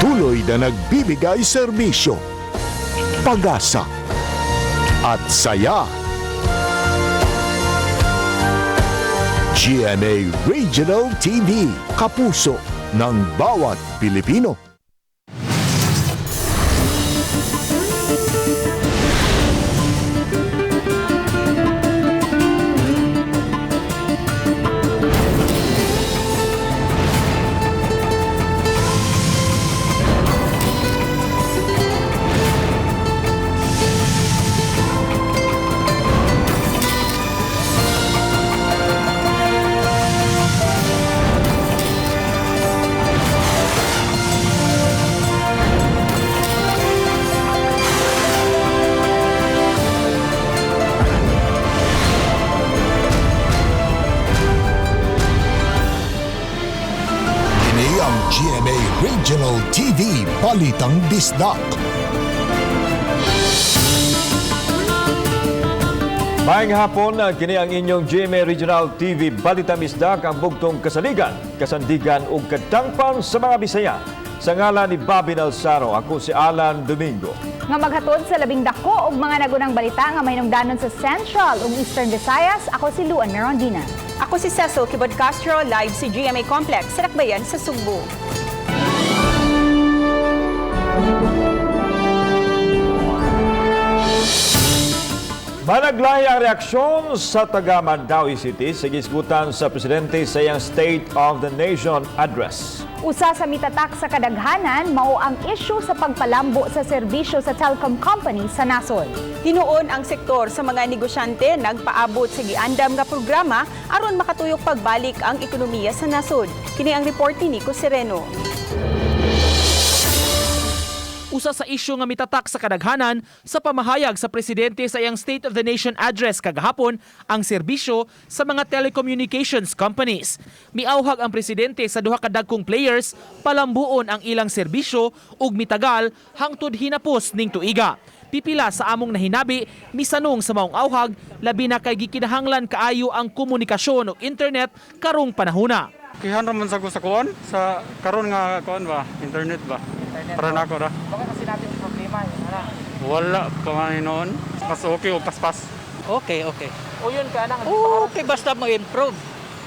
Patuloy na nagbibigay serbisyo, pag-asa at saya. GMA Regional TV, kapuso ng bawat Pilipino. Kini ang GMA Regional TV Balitang Bisdak. Maayong hapon, kini ang inyong GMA Regional TV Balita Misdak, ang bugtong kasaligan, kasandigan ug kadangpan sa mga Bisaya. Sa ngalan ni Bobby Nalsaro, ako si Alan Domingo. Nga maghatod sa labing dako og mga nagunang balita nga mahinungdanon sa Central ug Eastern Visayas, ako si Luan Merondina. Ako si Cecil Kibod Castro, live sa GMA Complex sa Lakbayan sa Sugbo. Managlahi ang reaksyon sa taga Mandaue City sa gisgutan sa presidente sa iyang State of the Nation Address. Usa sa mitatak sa kadaghanan mao ang isyu sa pagpalambo sa serbisyo sa telecom company sa nasod. Hinuon ang sektor sa mga negosyante nagpaabot sa giandam nga programa aron makatuyok pagbalik ang ekonomiya sa nasod. Kini ang report ni Nico Sereno. Usa sa isyu nga mitatak sa kadaghanan sa pamahayag sa presidente sa iyang State of the Nation Address kagahapon ang serbisyo sa mga telecommunications companies. Miauhag ang presidente sa duha ka dagkong players palambuon ang ilang serbisyo ug mitagal hangtod hinapos ning tuiga. Pipila sa among nahinabi misanong sa maong auhag, labi na kay gikinahanglan kaayo ang komunikasyon ug internet karong panahona. Kihan ra man sa ko sa kuan sa karon nga kuan ba, internet ba? Para nako ra. Baka kasi natin problema yun, ana. Wala pa man noon. Mas okay o paspas. Okay, okay. O yun ka nang Okay, basta mo improve.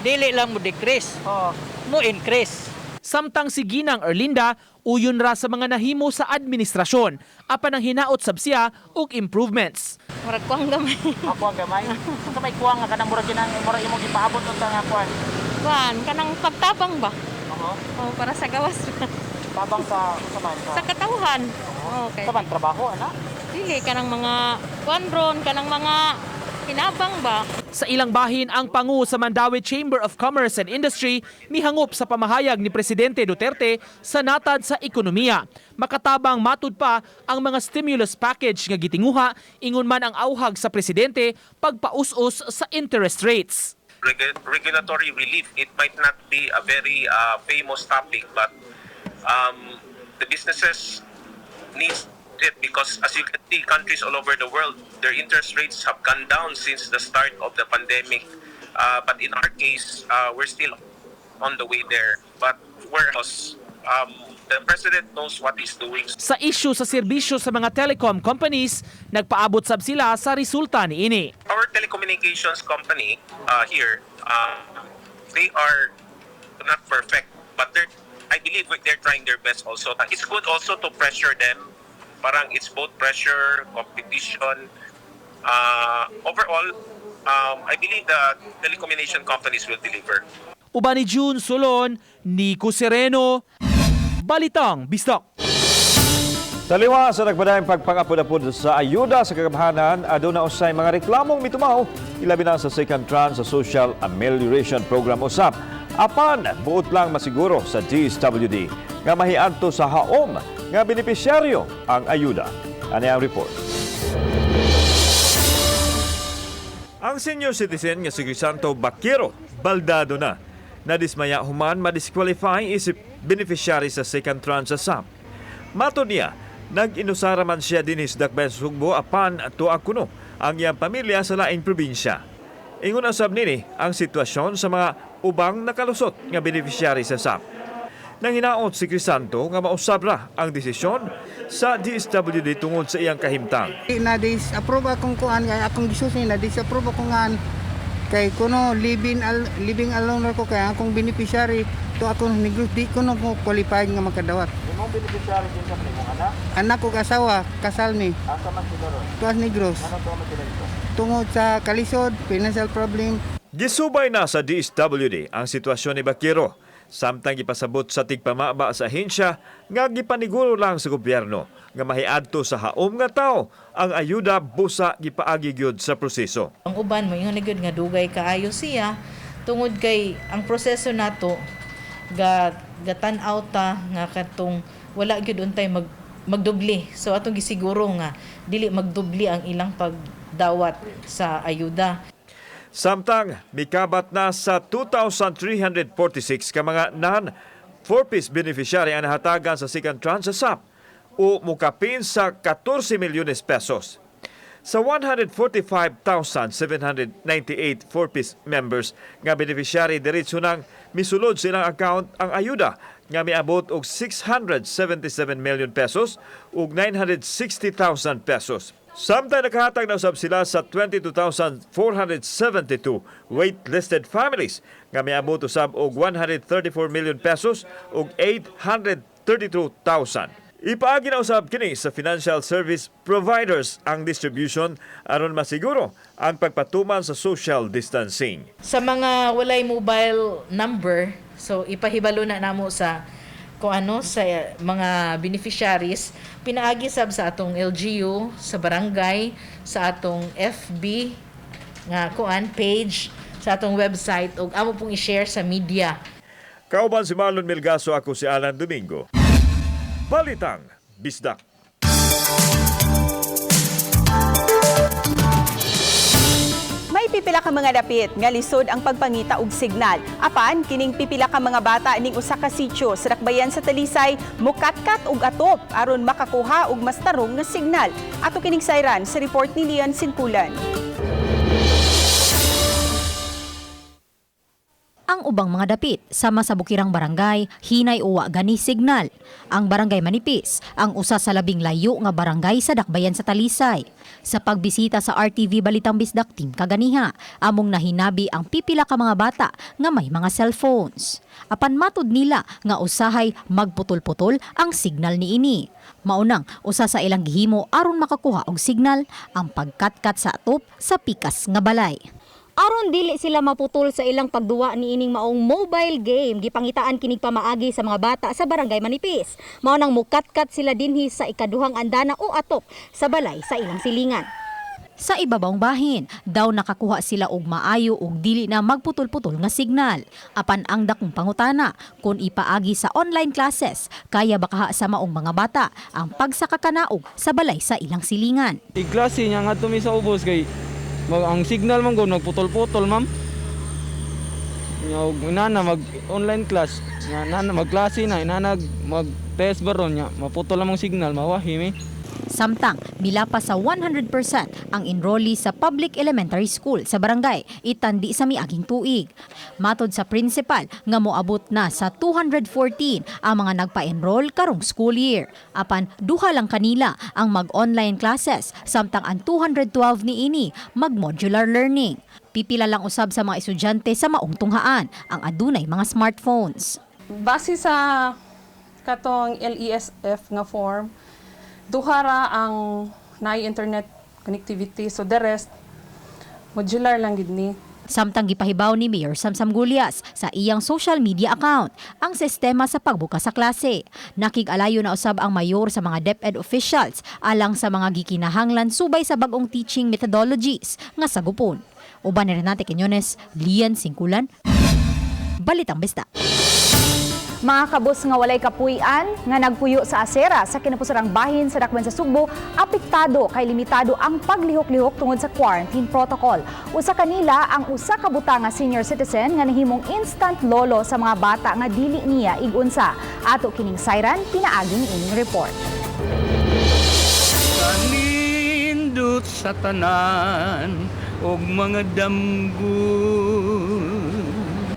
Dili lang mo decrease, Oo. mo increase. Samtang si Ginang Erlinda, uyon ra sa mga nahimo sa administrasyon, apan ang hinaot sab siya og improvements. Murag kuang gamay. Ako ang gamay. Sa may kuwang nga kanang murag ginang murag imong gipaabot unta nga kuan. Kuan, kanang pagtabang ba? Oo. Oh, para sa gawas. Tabang sa sa man sa, Sa katawhan. Okay. sa man trabaho ana. Dili kanang mga kuan ron, kanang mga hinabang ba? Sa ilang bahin, ang pangu sa Mandaue Chamber of Commerce and Industry mihangop sa pamahayag ni Presidente Duterte sa natad sa ekonomiya. Makatabang matud pa ang mga stimulus package nga gitinguha, ingon man ang auhag sa presidente pagpaus-us sa interest rates. Regulatory relief. It might not be a very famous topic, but the businesses needs it because, as you can see, countries all over the world, their interest rates have gone down since the start of the pandemic. But in our case, we're still on the way there. But we're the president knows what he's doing. Sa isyu sa serbisyo sa mga telecom companies, nagpaabot sab sila sa resulta niini. Our telecommunications company here, they are not perfect, but they're, I believe they're trying their best also. It's good also to pressure them. Parang it's both pressure, competition. Overall, I believe the telecommunication companies will deliver. Uban ni June Solon, Nico Sereno, Balitang Bisdak. Taliwa sa nagpadayong pagpangapod-apod sa ayuda sa kagamhanan, aduna usay mga reklamong mitumaw, ilabi na sa second tranche sa Social Amelioration Program USAP. Apan, buot lang masiguro sa DSWD nga mahiadto sa haom nga benepisyaryo ang ayuda. Ani ang report. Ang senior citizen nga si Crisanto Baquero, baldado na. Nadismaya human madisqualify isip beneficiary sa second tranche sa SAP. Mato niya, nag-inusara man siya dinis dakbayan sa Sugbo apan tuwa kuno ang iyang pamilya sa laing probinsya. Ingon usab nini ang sitwasyon sa mga ubang nakalusot nga beneficiary sa SAP. Nang hinaot si Crisanto nga mausab ra ang desisyon sa DSWD tungod sa iyang kahimtang. Na disapprove akong kuan kay akong gisusi, na disapprove akong an kay kuno living alone ra ko, kay akong beneficiary to akong negros, di ko no ko qualified nga makadawat. Imong beneficiary, kinsa man, imong anak? Anak ko, asawa, kasal mi. Asa man sila ron? Tuas Negros. Ano to man sila dito? Tungod sa kalisod, financial problem. Gisubay na sa DSWD ang sitwasyon ni Bakiro. Samtang gipasabot sa tigpamaba sa ahensya nga gipaniguro lang sa gobyerno nga mahiadto sa haom nga tao ang ayuda busa gipaagi gyud sa proseso. Ang uban mo ingon na gyud nga dugay kaayo siya tungod kay ang proseso nato ga gatan-aw ta nga katong wala gyud untay magdubli. So atong gisiguro nga dili magdubli ang ilang pagdawat sa ayuda. Samtang mikabat na sa 2,346 ka mga non 4Ps beneficiary ang nahatagan sa second tranche sa SAP o mukapin sa 14 milyones pesos. Sa 145,798 4Ps members nga beneficiary, diretso nang misulod sa ilang account ang ayuda nga miabot og 677 million pesos ug 960,000 pesos. Samtang nakahatag na usab sila sa 22,472 waitlisted families nga miabot usab og 134 million pesos ug 832,000. Ipaagi na usab kini sa financial service providers ang distribution aron masiguro ang pagpatuman sa social distancing. Sa mga walay mobile number, so ipahibalo na namo sa kung ano sa mga beneficiaries pinaagi sab sa atong LGU, sa barangay, sa atong FB nga kuan page, sa atong website ug amo pong i-share sa media. Kauban si Marlon Milgaso, ako si Alan Domingo. Balitang Bisdak. May pipila ka mga dapit nga lisod ang pagpangita og signal. Apan kining pipila ka mga bata ning usa ka sitio sa dakbayan sa Talisay mukatkat og atop aron makakuha og mas tarong nga signal. Ato kining sayran sa report ni Lian Sinkulan. Ang ubang mga dapit, sama sa Bukirang Barangay, hinay uwa gani signal. Ang Barangay Manipis, ang usa sa labing layo nga barangay sa dakbayan sa Talisay. Sa pagbisita sa RTV Balitang Bisdak team kaganiha, among nahinabi ang pipila ka mga bata nga may mga cellphones. Apan matud nila nga usahay magputol-putol ang signal niini. Maunang usa sa ilang gihimo aron makakuha og signal ang pagkatkat sa atop sa pikas nga balay. Aron dili sila maputol sa ilang pagduwa niining maong mobile game, gipangitaan kinig pamaagi sa mga bata sa Barangay Manipis. Mao nang mukatkat sila dinhi sa ikaduhang andana o atop sa balay sa ilang silingan. Sa ibabawng bahin, daw nakakuha sila og maayo og dili na magputol-putol nga signal. Apan ang dakong pangutana, kung ipaagi sa online classes, kaya ba kaha sa maong mga bata ang pagsakakanaog sa balay sa ilang silingan? Iklase niya nga mi sa ubos kay ang signal man gud magputol-putol, ma'am. Nya og inana mag online class, nya nana magklase na inana mag test baron nya maputol lamang signal, mawahi mi. Samtang, milapa sa 100% ang enrollee sa public elementary school sa barangay itandi sa miaging tuig. Matod sa principal nga moabot na sa 214 ang mga nagpa-enroll karong school year. Apan duha lang kanila ang mag-online classes, samtang ang 212 niini mag-modular learning. Pipila lang usab sa mga estudyante sa maong tunghaan ang adunay mga smartphones. Base sa katong LESF nga form, duha ra ang naay internet connectivity. So the rest, modular lang gid ni. Samtang gipahibaw ni Mayor Samsam Gullas sa iyang social media account ang sistema sa pagbukas sa klase. Nakig-alayo na usab ang mayor sa mga DepEd officials alang sa mga gikinahanglan subay sa bag-ong teaching methodologies nga sagupon. Uban ni Renate Quinones, Lian Singkulan, Balitang Bisdak. Mga kabus nga walay kapuy-an nga nagpuyo sa asera sa kinapusarang bahin sa dakban sa Sugbo, apektado kay limitado ang paglihok-lihok tungod sa quarantine protocol. Usa kanila ang usa ka buta nga senior citizen nga nahimong instant lolo sa mga bata nga dili niya igunsa. Ato kining sayran pinaagi niining report. Kanindot sa tanan og mga damgo.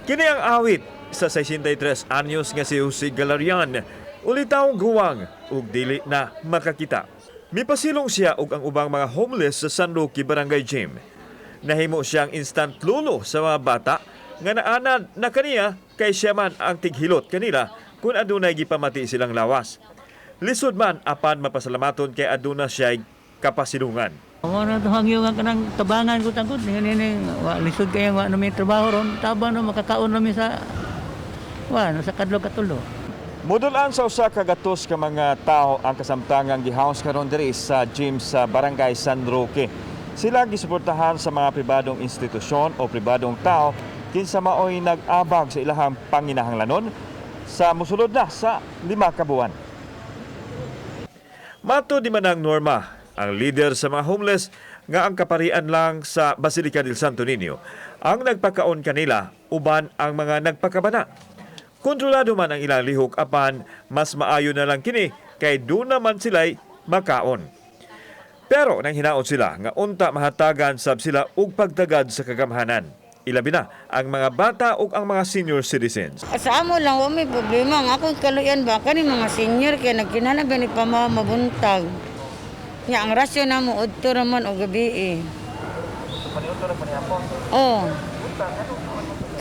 Kini ang awit sa 63 anyos nga si Jose Galarian, ulitawong guwang ug dili na makakita. Mipasilong siya og ang ubang mga homeless sa San Roque Barangay Gym. Nahimo siyang instant lolo sa mga bata nga naanad na kaniya kay siya man ang tighilot kanila kung adunay gipamati silang lawas. Lisod man apan mapasalamaton kay aduna siya kapasilungan. Mao na to hangyo nga kanang tabangan ko tangkod ni ni wa lisod kay wa na may trabaho ron, tabang no makakaon na mi sa wa sa kadlaw katulo. Modulan sa 100 ka mga tao ang kasamtangang gihouse karon diri sa gym sa Barangay San Roque. Sila gisuportahan sa mga pribadong institusyon o pribadong tao kinsa maoy nag-abag sa ilahang panginahanglanon sa mosulod na sa 5 ka buwan. Mato di man ang Norma, ang leader sa mga homeless nga ang kaparian lang sa Basilica del Santo Niño. Ang nagpakaon kanila uban ang mga nagpakabana. Kontrolado man ang ilang lihok apan mas maayo na lang kini kay doon naman sila'y makaon. Pero nang hinaot sila nga unta mahatagan sab sila og pagtagad sa kagamhanan. Ilabi na ang mga bata ug ang mga senior citizens. Sa amo lang, wa may problema. Ang akong kaluyan ba, kani mga senior, kaya nagkinahanglan ba ni pa mabuntag. Nya, ang rasyon na mo, udto raman o gabi eh. Oh.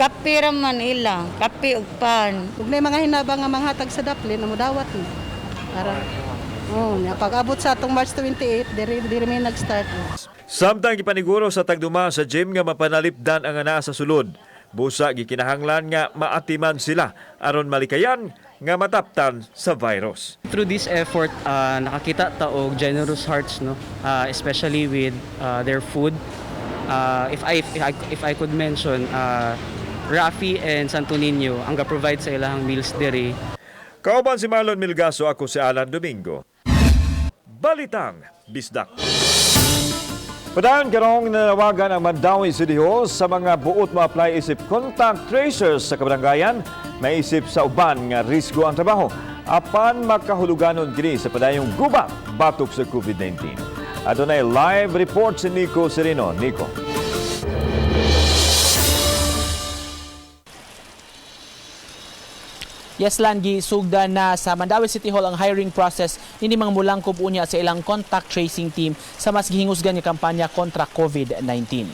Kape raman ila, kape ug pan. Ug nay mga hinabang nga manghatag sa daplin na modawat ni. Para oh, nya pag-abot sa atong March 28, diri diri may nag-start. Samtang gipaniguro sa tagduma sa gym nga mapanalipdan ang ana sa sulod. Busa gikinahanglan nga maatiman sila aron malikayan nga mataptan sa virus. Through this effort, nakakita ta og generous hearts, no? Especially with their food. If I could mention, Rafi and Santo Niño ang ga-provide sa ilahang meals diri. Kauban si Marlon Milgaso, ako si Alan Domingo. Balitang Bisdak. Padayon karong nanawagan ang Mandaue City Hall sa mga buot mo-apply isip contact tracers sa kabaranggayan, maisip sa uban nga risgo ang trabaho apan makahuluganon kini sa padayong guba batok sa COVID-19. Adunay live report si Nico Sereno. Nico. Yes, Lan, gisugdan na sa Mandaue City Hall ang hiring process nini mga mulangkob unya sa ilang contact tracing team sa mas gihingusgan nga kampanya kontra COVID-19.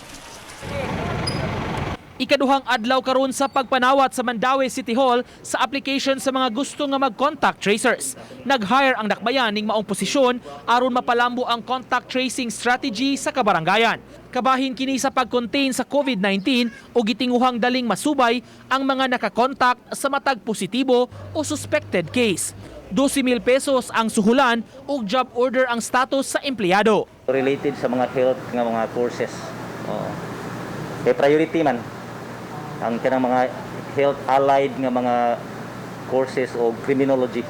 Ikaduhang adlaw karon sa pagpanawat sa Mandaue City Hall sa application sa mga gusto nga mag-contact tracers. Nag-hire ang dakbayan ning maong posisyon aron mapalambo ang contact tracing strategy sa kabarangayan. Kabahin kini sa pag-contain sa COVID-19 o gitinguhang daling masubay ang mga nakakontakt sa matag positibo o suspected case. 12,000 pesos ang suhulan ug job order ang status sa empleyado. Related sa mga health nga mga courses. Oo. Kay priority man ang kanang mga health allied nga mga courses o criminology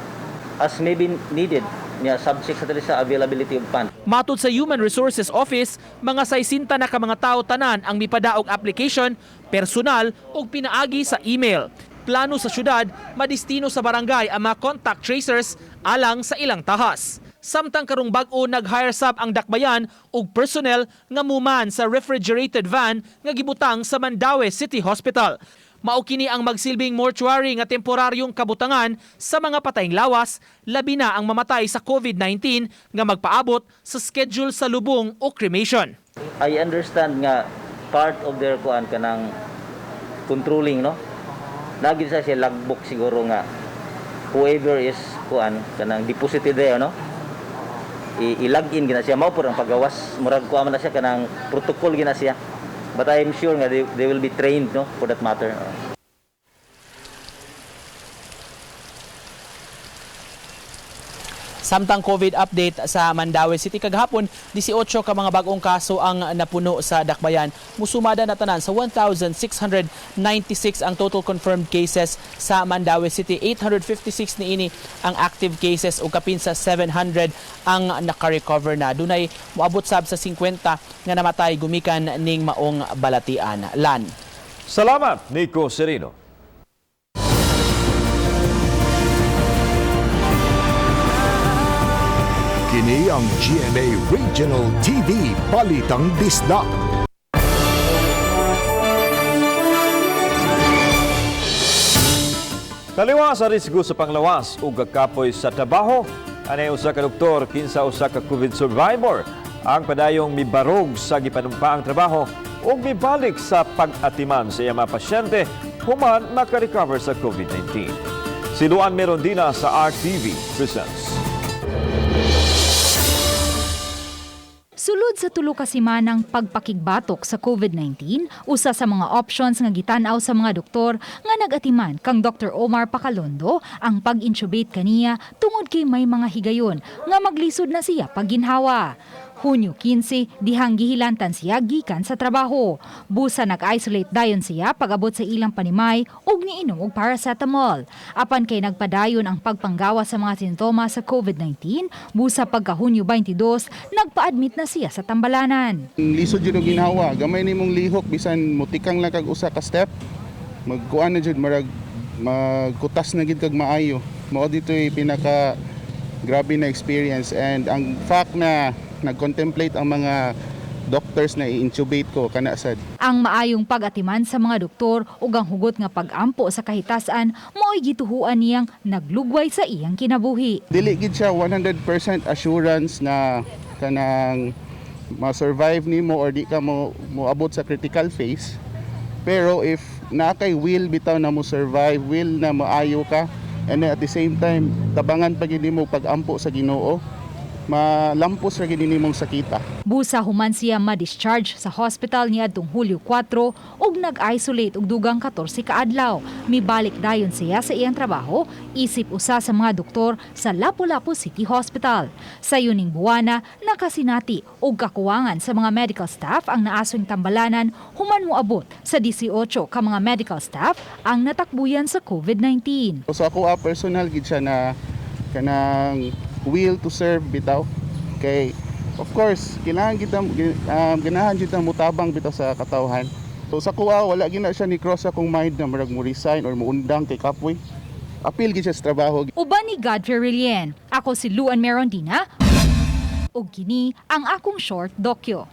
as may be needed niya, subject sa diri sa availability of fund. Matod sa Human Resources Office, mga 60 na ka mga tao tanan ang mipadaog application, personal ug pinaagi sa email. Plano sa syudad, madistino sa barangay ang mga contact tracers alang sa ilang tahas. Samtang karong bag-o nag-hire sab ang dakbayan og personnel nga muman sa refrigerated van nga gibutang sa Mandaue City Hospital. Mao kini ang magsilbing mortuary nga temporaryong kabutangan sa mga patayng lawas, labi na ang mamatay sa COVID-19 nga magpaabot sa schedule sa lubong o cremation. I understand nga part of their kuan kanang controlling, no? Lagi sa siya logbook siguro nga whoever is kuan kanang deposited there, no? I-log in gina siya, mao pud ang pagawas, murag kuan man na siya kanang protocol gina siya. But I'm sure nga they will be trained, no, for that matter. Samtang COVID update sa Mandaue City kagahapon, 18 ka mga bag-ong kaso ang napuno sa dakbayan. Musumada na tanan sa 1,696 ang total confirmed cases sa Mandaue City. 856 niini ang active cases ug kapin sa 700 ang naka-recover na. Dunay moabot sab sa 50 nga namatay gumikan ning maong balatian. Lan. Salamat, Nico Sereno. Kini ang GMA Regional TV Balitang Bisdak. Taliwa sa risgo sa panglawas ug kapoy sa trabaho, anay usa ka doktor kinsa usa ka COVID survivor ang padayong mibarog sa gipanumpaang trabaho ug mibalik sa pag-atiman sa iyang mga pasyente human maka-recover sa COVID-19. Si Luan Merondina sa RTV presents. Sulod sa tulo ka semanang pagpakigbatok sa COVID-19, usa sa mga options nga gitan-aw sa mga doktor nga nag-atiman kang Dr. Omar Pacalondo ang pag-intubate kaniya tungod kay may mga higayon nga maglisod na siya pagginhawa. Hunyo 15, dihang gihilantan siya gikan sa trabaho. Busa nag-isolate dayon siya pag-abot sa ilang panimay ug niinom og paracetamol. Apan kay nagpadayon ang pagpanggawa sa mga sintomas sa COVID-19, busa pagka Hunyo 22, nagpa-admit na siya sa tambalanan. Lisod jud og ginhawa, gamay nimong lihok bisan mutikang lang kag usa ka step, magkuan na jud, marag magkutas na gid kag maayo. Mao dito'y pinaka grabe na experience, and ang fact na nag-contemplate ang mga doctors na i-intubate ko kana sad. Ang maayong pag-atiman sa mga doktor ug ang hugot nga pag-ampo sa kahitasan mao'y gituhuan niyang naglugway sa iyang kinabuhi. Dili gid siya 100% assurance na kanang ma-survive nimo or di ka mo moabot sa critical phase. Pero if naa kay will bitaw na mo survive, will na maayo ka, and then at the same time tabangan pa gid nimo pag-ampo sa Ginoo, malampos ra gid nimong sakita. Busa human siya ma-discharge sa hospital niadtong Hulyo 4 ug nag-isolate og dugang 14 ka adlaw. Mibalik dayon siya sa iyang trabaho isip usa sa mga doktor sa Lapu-Lapu City Hospital. Sa yuning buwana, nakasinati og kakuwangan sa mga medical staff ang naasong tambalanan human moabot sa 18 ka mga medical staff ang natakbuyan sa COVID-19. So ako personal gid siya na kanang will to serve bitaw, kay of course kailangan kita ganahan kita mutabang bitaw sa katawhan. So sa kuha wala gina siya ni cross akong mind na murag mo resign or muundang kay kapoy. Appeal gid siya sa trabaho. Uban ni Godfrey Relien, ako si Luan Merondina ug kini ang akong short dokyo.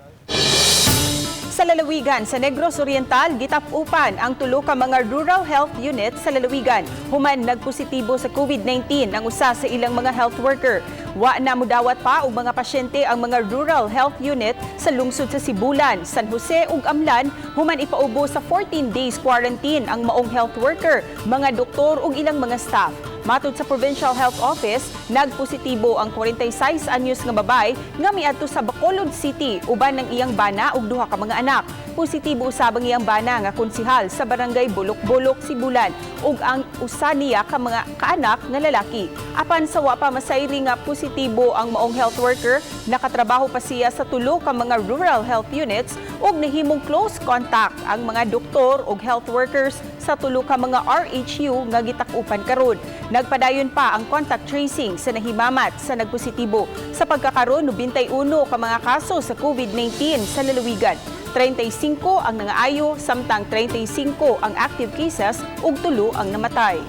Sa lalawigan sa Negros Oriental, gitap-upan ang tulo ka mga rural health unit sa lalawigan. Human nagpositibo sa COVID-19 ang usa sa ilang mga health worker. Wa na mudawat pa og mga pasyente ang mga rural health unit sa lungsod sa Sibulan, San Jose ug Amlan human ipaubo sa 14 days quarantine ang maong health worker, mga doktor ug ilang mga staff. Matod sa Provincial Health Office, nagpositibo ang 46 anyos nga babae nga miadto sa Bacolod City uban ng iyang bana ug duha ka mga anak. Positibo usab ang iyang bana nga konsihal sa barangay Bulok-Bulok, Sibulan ug ang usa niya ka mga kaanak nga lalaki. Apan sa wa pa masayri nga positibo ang maong health worker, nakatrabaho pa siya sa tulo ka mga rural health units ug nahimong close contact ang mga doktor ug health workers sa tulo ka mga RHU nga gitak-upan karon. Nagpadayon pa ang contact tracing sa nahimamat sa nagpositibo. Sa pagkakaroon, 91 ka mga kaso sa COVID-19 sa lalawigan. 35 ang nangaayo, samtang 35 ang active cases ug 3 ang namatay.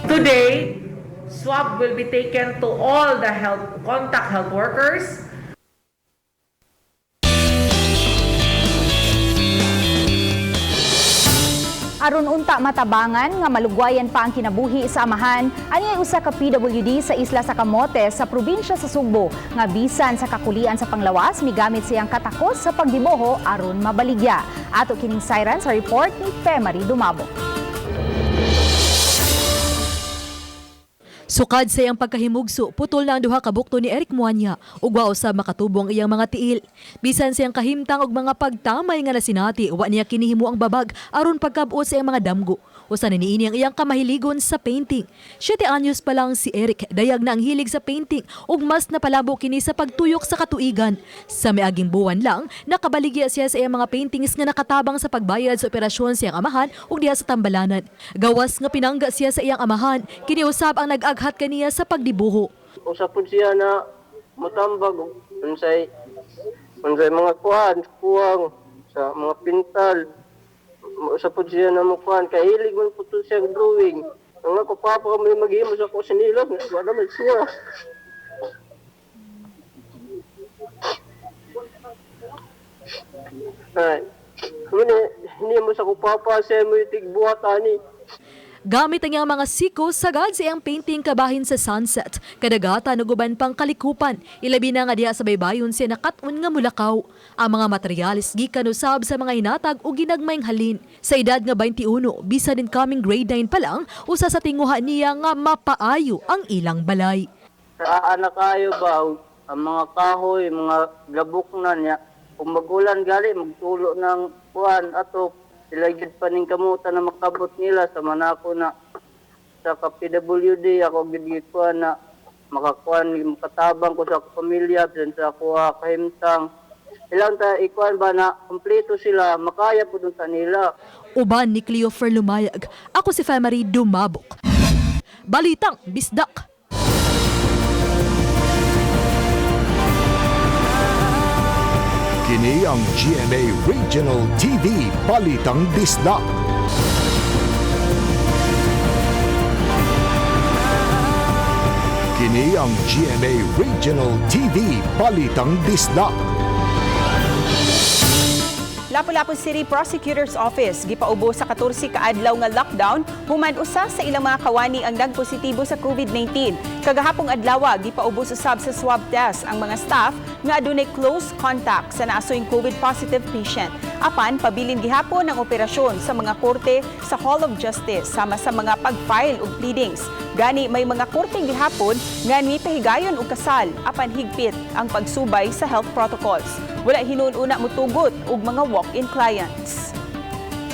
Today, swab will be taken to all the contact health workers. Aron unta matabangan nga malugwayan pa ang kinabuhi sa amahan, ani ay usa ka PWD sa Isla sa Camotes sa probinsya sa Sugbo nga bisan sa kakulian sa panglawas migamit siyang katakos sa pagdiboho aron mabaligya. Ato kining siren sa report ni Femary Dumabo. Sukad sa iyang pagkahimugso, putol na ang duha ka bukto ni Eric Muanya ug wa usab makatubong ang iyang mga tiil. Bisan sa iyang kahimtang og mga pagtamay nga nasinati, wa niya kinihimo ang babag aron pagkab-ot sa iyang mga damgo. Usa ni niini ang iyang kamahiligon sa painting. 7 anyos pa lang si Eric, dayag na ang hilig sa painting ug mas napalabo kini sa pagtuyok sa katuigan. Sa miaging buwan lang, nakabaligya siya sa iyang mga paintings nga nakatabang sa pagbayad sa operasyon sa iyang amahan ug diha sa tambalanan. Gawas nga pinangga siya sa iyang amahan, kini usab ang nag-aghat kaniya sa pagdibuho. Usa pud siya na motambag unsay mga kuwang sa mga pintal. Usa pud siya na mokuan kay hilig man pud siya drawing. Ang ako papa may maghimo sa ako sinilog, wala man siya. Ay, hindi mo sa ko papa siya mo itigbuhat ani. Gamit ang iyang mga siko, sagad sa iyang painting kabahin sa sunset, kadagatan ug uban pang kalikupan. Ilabi na nga diha sa baybayon siya nakat-on nga mulakaw. Ang mga materyales gikan usab sa mga hinatag o ginagmayng halin. Sa edad nga 21, bisan incoming grade 9 pa lang, usa sa tinguha niya nga mapaayo ang ilang balay. Sa anak kayo ba, ang mga kahoy, mga gabok na niya. Kung magulan gali, magtulo ng kuan ato sila gid pa ning kamutan na makabot nila sa manako na sa ka PWD ako gid gikuan na makakuan makatabang ko sa akong pamilya bisan sa ako kahimtang ilang ta ikuan ba na kompleto sila, makaya po dun sa nila. Uban ni Cleofer Lumayag, ako si Femary Dumabok. Balitang Bisdak. Kini ang GMA Regional TV Balitang Bisdak. Kini ang GMA Regional TV Balitang Bisdak. Lapu-Lapu City Prosecutor's Office gipaubo sa 14 ka adlaw nga lockdown human usa sa ilang mga kawani ang nagpositibo sa COVID-19. Kagahapong adlaw gipaubos usab sa swab test ang mga staff nga adunay close contact sa naasoyng COVID positive patient. Apan pabilin gihapon ang operasyon sa mga korte sa Hall of Justice sama sa mga pag-file og pleadings. Gani may mga korte gihapon nga mipahigayon og kasal apan higpit ang pagsubay sa health protocols. Wala hinuon-una mutugot og mga walk-in clients.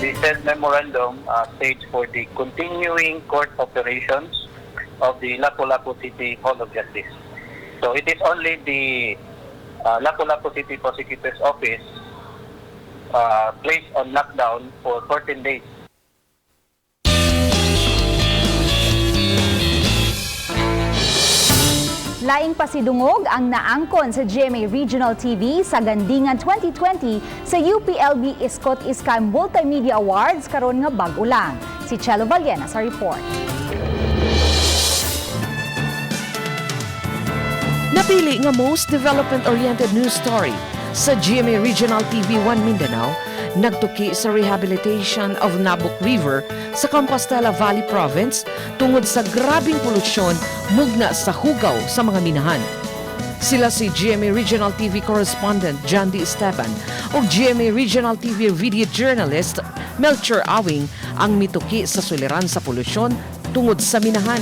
The said memorandum states for the continuing court operations of the Lapu-Lapu City Hall of Justice. So it is only the Lapu-Lapu City Prosecutor's Office placed on lockdown for 14 days. Laing pasidungog ang naangkon sa GMA Regional TV sa Gandingan 2020 sa UPLB Iskot Iska Multimedia Awards karon nga bag-o lang. Si Chelo Vallena sa report. Napili nga most development-oriented news story sa GMA Regional TV 1 Mindanao, nagtuki sa rehabilitation of Nabuk River sa Compostela Valley Province tungod sa grabing polusyon mugna sa hugaw sa mga minahan. Sila si GMA Regional TV correspondent John D. Esteban ug GMA Regional TV video journalist Melchor Awing ang mituki sa suliran sa polusyon tungod sa minahan.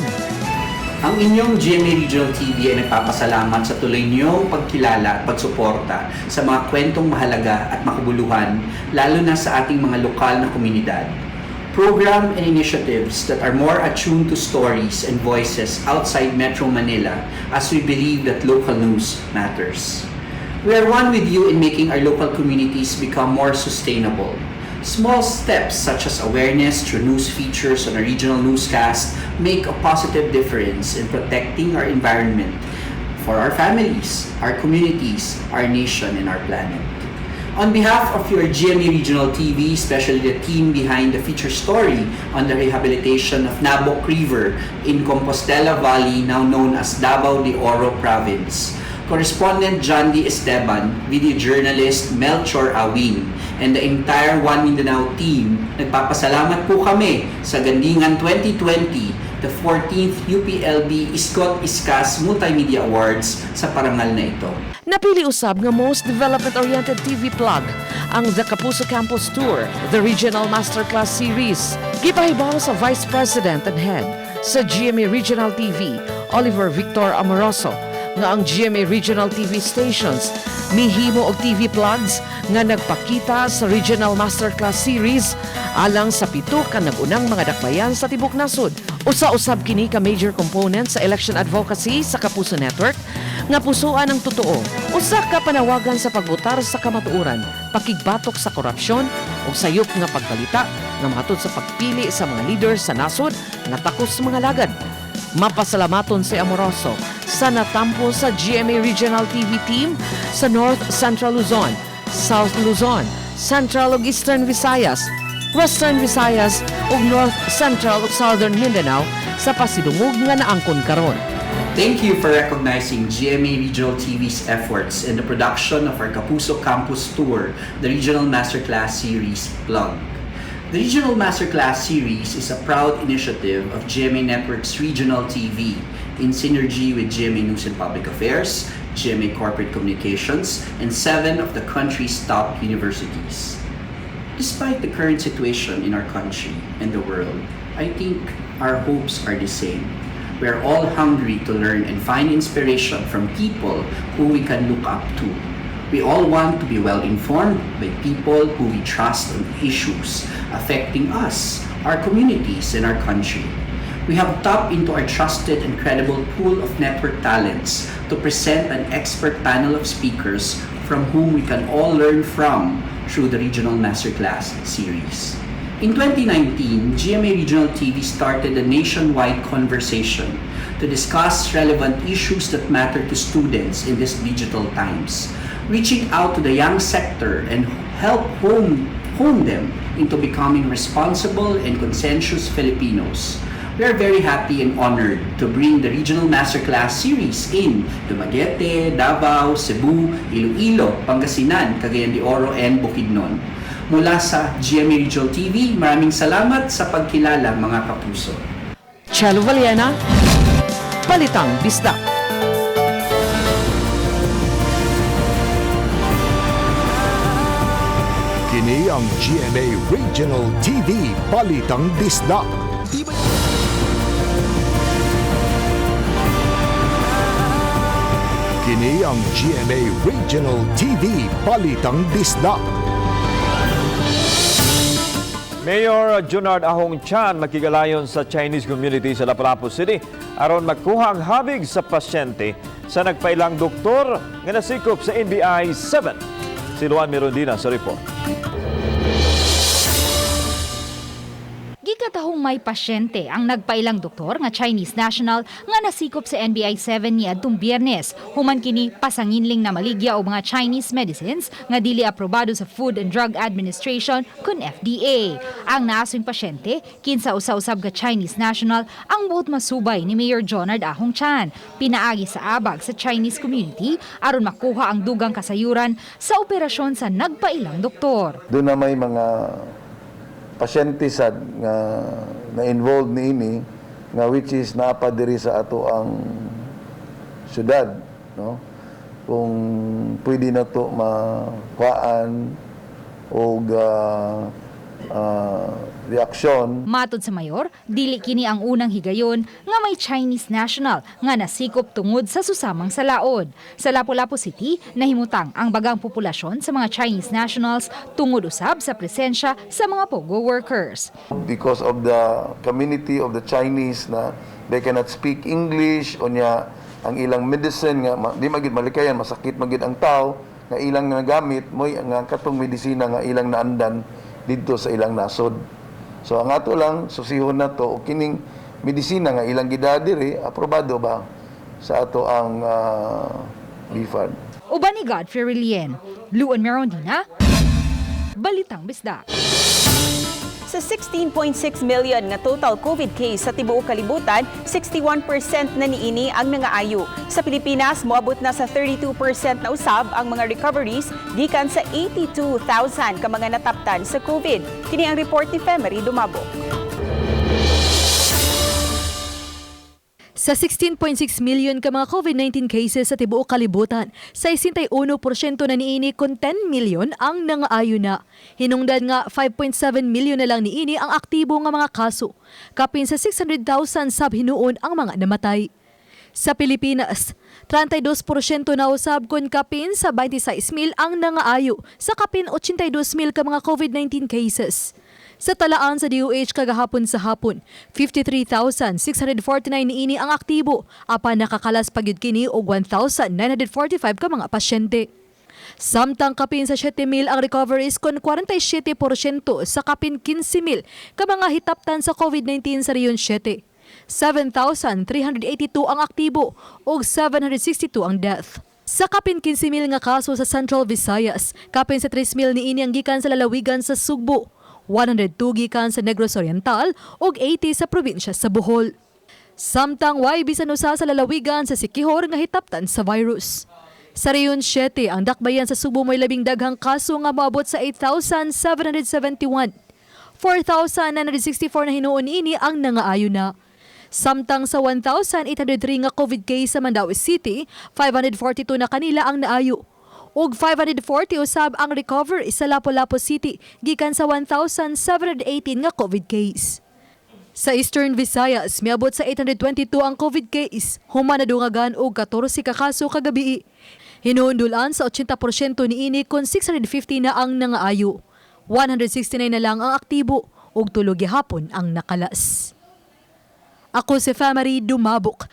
Ang inyong GMA Regional TV ay nagpapasalamat sa tuloy niyong pagkilala at pagsuporta sa mga kwentong mahalaga at makabuluhan, lalo na sa ating mga lokal na komunidad. Program and initiatives that are more attuned to stories and voices outside Metro Manila, as we believe that local news matters. We are one with you in making our local communities become more sustainable. Small steps such as awareness through news features on a regional newscast make a positive difference in protecting our environment for our families, our communities, our nation, and our planet. On behalf of your GMA Regional TV, especially the team behind the feature story on the rehabilitation of Nabok River in Compostela Valley, now known as Davao de Oro Province, correspondent John D. Esteban, video journalist Melchor Awing, and the entire One Mindanao team, nagpapasalamat po kami sa Gandingan 2020, the 14th UPLB Iskot Iskas Multimedia Awards sa parangal na ito. Napili usab nga most development-oriented TV plug ang The Kapuso Campus Tour, the Regional Masterclass Series. Gipahibaw sa Vice President and Head sa GMA Regional TV, Oliver Victor Amoroso, nga ang GMA Regional TV stations mihimo og TV plugs nga nagpakita sa Regional Masterclass Series alang sa 7 ka nag-unang mga dakbayan sa tibok nasod. Usa-usab kini ka major component sa election advocacy sa Kapuso Network nga pusoan ang totoo. Usa ka panawagan sa pagbotar sa kamatuoran, pakigbatok sa korupsyon ug sayop nga pagbalita nga mahatod sa pagpili sa mga leader sa nasod nga takos sa mga lagad. Mapasalamaton si Amoroso sa natampo sa GMA Regional TV team sa North Central Luzon, South Luzon, Central ug Eastern Visayas, Western Visayas ug North Central ug Southern Mindanao sa pasidungog nga naangkon karon. Thank you for recognizing GMA Regional TV's efforts in the production of our Kapuso Campus Tour, the Regional Masterclass Series plug. The Regional Masterclass Series is a proud initiative of GMA Network's Regional TV in synergy with GMA News and Public Affairs, GMA Corporate Communications, and seven of the country's top universities. Despite the current situation in our country and the world, I think our hopes are the same. We are all hungry to learn and find inspiration from people who we can look up to. We all want to be well informed by people who we trust on issues affecting us, our communities, and our country. We have tapped into our trusted and credible pool of network talents to present an expert panel of speakers from whom we can all learn from through the Regional Masterclass series. In 2019, GMA Regional TV started a nationwide conversation to discuss relevant issues that matter to students in these digital times, reaching out to the young sector and help hone them into becoming responsible and conscientious Filipinos. We are very happy and honored to bring the Regional Masterclass series in Dumaguete, Davao, Cebu, Iloilo, Pangasinan, Cagayan de Oro, and Bukidnon. Mula sa GMA Regional TV, maraming salamat sa pagkilala, mga kapuso. Chelo Valiena, Balitang Bisdak. Kini ang GMA Regional TV Balitang Bisdak. Kini ang GMA Regional TV Balitang Bisdak. Mayor Junard Ahong Chan makigalayon sa Chinese community sa Lapu-Lapu City aron makuha ang habig sa pasyente sa nagpailang doktor nga nasikop sa NBI 7. Si Luan Mirondina sa report. Gikatahong may pasyente ang nagpailang doktor nga Chinese national nga nasikop sa NBI 7 niadtong Biyernes. Human kini pasanginling na maligya og mga Chinese medicines nga dili aprobado sa Food and Drug Administration kun FDA. Ang naasong pasyente kinsa usa-usab ka Chinese national ang buot masubay ni Mayor Jonard Ahong Chan. Pinaagi sa abag sa Chinese community aron makuha ang dugang kasayuran sa operasyon sa nagpailang doktor. Doon na may mga pasyente sad nga na-involved niini nga which is naa pa diri sa ato ang syudad, no, kung pwede na to makuhaan og reaksyon. Matod sa mayor, dili kini ang unang higayon nga may Chinese national nga nasikop tungod sa susamang salaod. Sa Lapu-Lapu City, nahimutang ang bagang populasyon sa mga Chinese nationals tungod usab sa presensya sa mga pogo workers. Because of the community of the Chinese na they cannot speak English, unya ang ilang medicine nga di magid malikayan, masakit magid ang tao nga ilang nagamit moy nga katong medisina nga ilang naandan didto sa ilang nasod. So ang ato lang susihon na to og kining medisina nga ilang gidala diri aprobado ba sa ato ang BFAD. Uban ni Godfrey Relien, Luan Merondina, Balitang Bisdak. Sa 16.6 million nga total COVID case sa tibuok kalibutan, 61% na niini ang nangaayo. Sa Pilipinas, moabot na sa 32% na usab ang mga recoveries gikan sa 82,000 ka mga nataptan sa COVID. Kini ang report ni Femery Dumabo. Sa 16.6 million ka mga COVID-19 cases sa tibuok kalibutan, 61% na niini kon 10 million ang nangaayo na. Hinungdan nga 5.7 million na lang niini ang aktibo nga mga kaso. Kapin sa 600,000 sab hinuon ang mga namatay. Sa Pilipinas, 32% na usab kon kapin sa 26,000 ang nangaayo sa kapin 82,000 ka mga COVID-19 cases. Sa talaan sa DOH kagahapon sa hapon, 53,649 niini ang aktibo, apan nakakalas pagyud kini og 1,945 ka mga pasyente. Samtang kapin sa 7,000 ang recoveries kon 47% sa kapin 15,000 ka mga hitaptan sa COVID-19 sa Region 7. 7,382 ang aktibo ug 762 ang death. Sa kapin 15,000 nga kaso sa Central Visayas, kapin sa 3,000 niini ang gikan sa lalawigan sa Sugbo, 102 gikan sa Negros Oriental ug 80 sa probinsya sa Bohol. Samtang way bisan usa sa lalawigan sa Siquijor nga hitaptan sa virus. Sa Region 7, ang dakbayan sa Sugbo may labing daghang kaso nga moabot sa 8,771. 4,964 na hinuon niini ang nangaayo na. Samtang sa 1,803 nga COVID case sa Mandaue City, 542 na kanila ang naayo. Ug 540 usab ang recovery sa Lapu-Lapu City gikan sa 1,718 nga COVID case. Sa Eastern Visayas, miabot sa 822 ang COVID case, human nadungagan og 14 ka kaso kagabi. Hinuon sa 80% niini kon 650 na ang nangaayo. 169 na lang ang aktibo ug 3 gihapon ang nakalas. Ako si Famary Dumabok.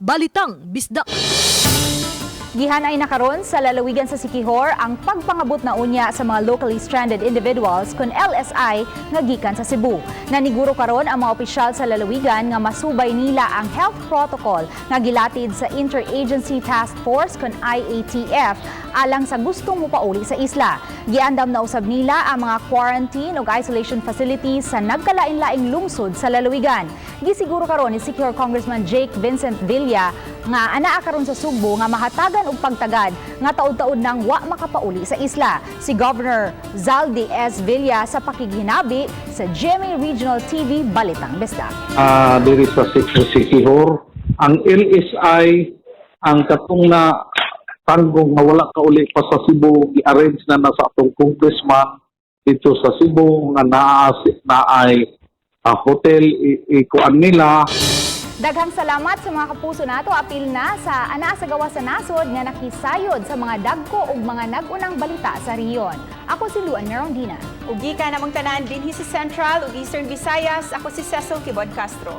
Balitang Bisdak. Gihanay na karon sa lalawigan sa Siquijor ang pagpangabot na unya sa mga locally stranded individuals kon LSI nga gikan sa Cebu. Naniguro karon ang mga opisyal sa lalawigan nga masubay nila ang health protocol nga gilatid sa Interagency Task Force kon IATF alang sa gustong mopauli sa isla. Giandam na usab nila ang mga quarantine ug isolation facilities sa nagkalain-laing lungsod sa lalawigan. Gisiguro karon ni Siquijor Congressman Jake Vincent Villa nga anaa karon sa Sugbo nga mahatagan og pagtagad nga taud-taud nang wa makapauli sa isla. Si Governor Zaldy S. Villa sa pakighinabi sa GMA Regional TV Balitang Bisdak. Diri sa Siquijor. Ang LSI, ang katong na tanggong nga wala kauli pa sa Cebu, gi-arrange na na sa atong congressman dito sa Cebu nga naa na ay hotel ikuan nila. Daghang salamat sa mga kapuso nato, apil na sa anaa sa gawas sa nasod nga nakisayod sa mga dagko ug mga nag-unang balita sa rehiyon. Ako si Luan Merondina. Ug gikan namong tanan dinhi sa Central ug Eastern Visayas, ako si Cecil Quibod Castro.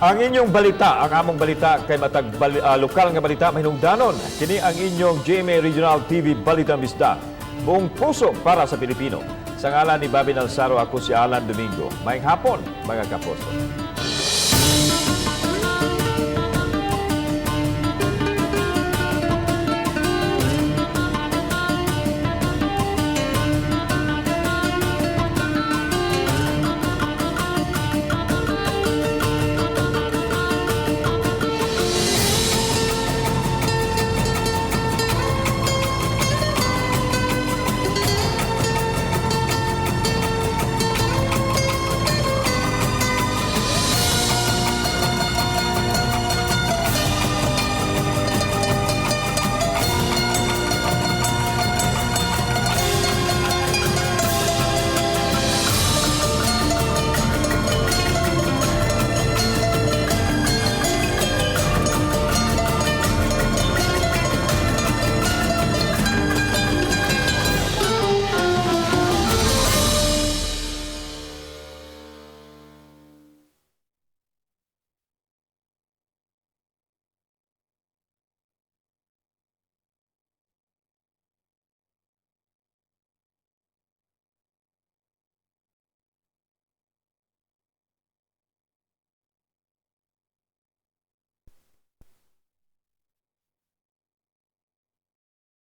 Ang inyong balita, ang among balita kay matag lokal nga balita mahinungdanon. Kini ang inyong GMA Regional TV Balitang Bisdak. Buong puso para sa Pilipino. Sa ngalan ni Bobby Nalsaro, ako si Alan Domingo. Maayong hapon, mga kapuso.